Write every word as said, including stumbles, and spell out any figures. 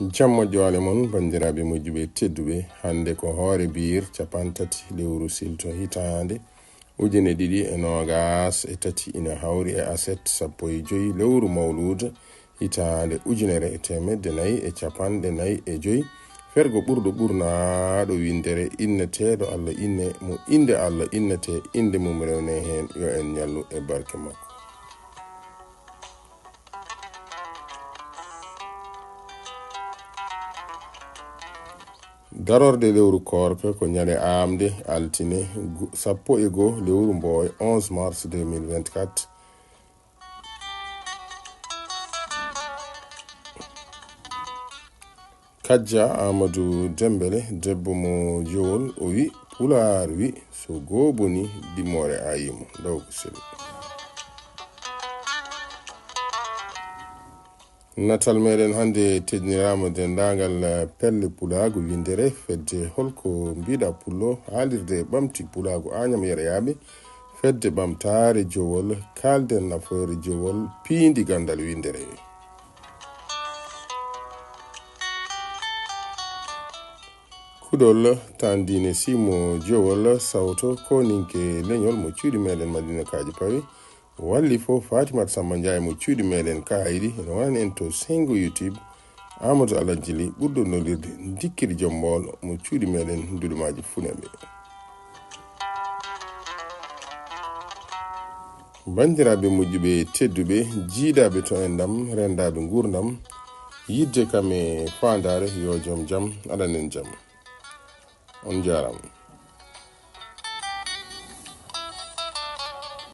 Jam moƴƴo ale mon, banndiraaɓe moƴƴuɓe tedduɓe. Hannde ko hoore biir cappanɗe tati lewru silto hitaande ujine ɗiɗi e noogas e tati, ina hawri e aset sappo e joy lewru mawluuda hitaande ujunere e teemedde nayi e cappanɗe nayi e joy. Fergo ɓurɗo ɓurnaaɗo winndere inneteeɗo Allah inne mo innde Allah innetee, innde mum rewnee heen, yo en ñallu e barke makko. Darorde lewru koorka ko ñande aamde altine gu-, sappo e goo lewru mbooy, onze mars deux mille vingt-quatre. Kajja Amadou Dembele, debbo mo Jowol, o wi Pulaar wi so gooboni dimmoore ayimo. Ndaw ko sel. Natal meɗen hannde teddiniraama denndaangal pelle pulaagu winndere fedde Holko Mbiɗa Pullo, haalirde ɓamti pulaagu Añam Yerayaaɓe, fedde ɓamtaare Jowol, kaalden nafoore Jowol, piindi ganndal winndere. Kuɗol tan diine simo Jowol, sawto ko ninke leñol mo cuuɗi meɗen Madina Kaaji Pawi. Walli fof Fatimat Samba Ndiaye mo cuuɗi meɗen Kaydi, ene wonani en to senngo YouTube. Amadou Alhaji Ly ɓurɗo nollirde Ndikkiri Joom Moolo mo cuuɗi meɗen Ndulumaaji Funeɓe. Banndiraaɓe moƴƴuɓe tedduɓe, jiidaaɓe to enɗam, renndaaɓe nguurndam, yiɗde kam e faandaare, yo joom jam aɗan en jam. On njaaraama.